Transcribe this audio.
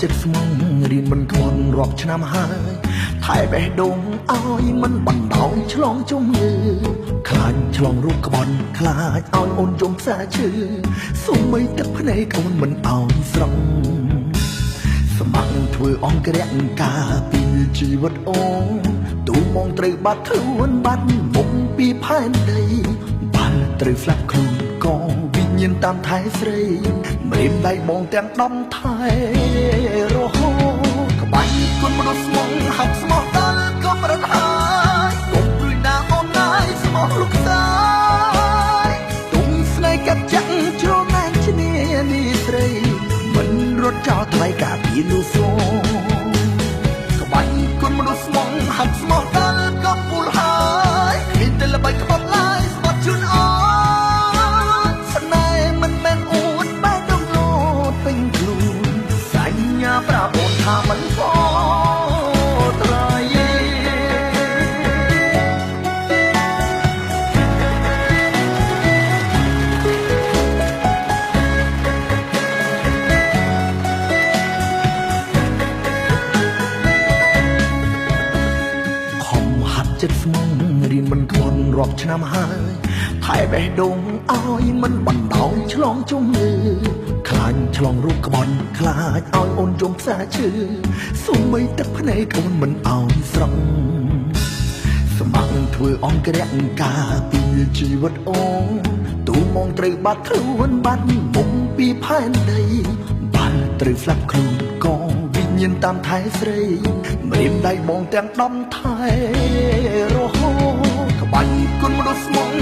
ចិត្តស្មងរៀនមិនខ្វល់រាប់ឆ្នាំហើយថែបេះដូងឲ្យមិនបណ្ដោយឆ្លងជំងឺខ្លាចឆ្លងរូបក្បន់ខ្លាចឲ្យអូនយំផ្សាឈឺសូម្បីទឹកភ្នែកអូនមិនឲ្យស្រង់ស្ម័គ្រធ្វើអង្គរៈការពីជីវិតអូនទូមងត្រូវបាត់ខ្លួនបាត់មុខពីផែនដីបើត្រូវស្លាប់ខ្លួនក៏វិញ្ញាណតាមថែស្រីម្រាមដៃបងទាំងដំថែរហូតក្បាញ់គុណមនុស្សស្មងហាក់ស្មោះដល់ក៏ប្រត់ហើយកុំព្រួយណាអូនណាយស្មោះលោកសាយទុំស្នេហ៍កាត់ចាក់ជ្រណែនឈ្នានេះស្រីមិនរត់ចោលថ្លៃការពីលូសូក្បាញ់គុណមនុស្សស្មងហាក់ស្មោះដល់ក៏ពូលហើយគ្មានតែល្បីក្បត់ឡើយស្បត់ជូនអូនស្នេហ៍មិនមែនអួតបែកដងលោតពេញខ្លួនសញ្ញាប្រាប់អូនថាមិនផត្រៃខំហាត់ចិត្តស្មងរៀនមិនខ្វល់រាប់ឆ្នាំហើយថែបេះដូងឲ្យមិនបណ្ដោយឆ្លងជំងឺខ្លាចឆ្លងរូបក្បន់ខ្លាចឲ្យអូនយំផ្សាឈឺសូម្បីទឹកភ្នែកអូនមិនឲ្យស្រង់ស្ម័គ្រធ្វើអង្គរៈការពីជីវិតអូនទូមងត្រូវបាត់ខ្លួនបាត់មុខពីផែនដីបើត្រូវស្លាប់ខ្លួនក៏វិញ្ញាណតាមថែស្រីម្រាមដៃបងទាំងដំថែរហូតក្បាញ់គុណមនុស្សស្មង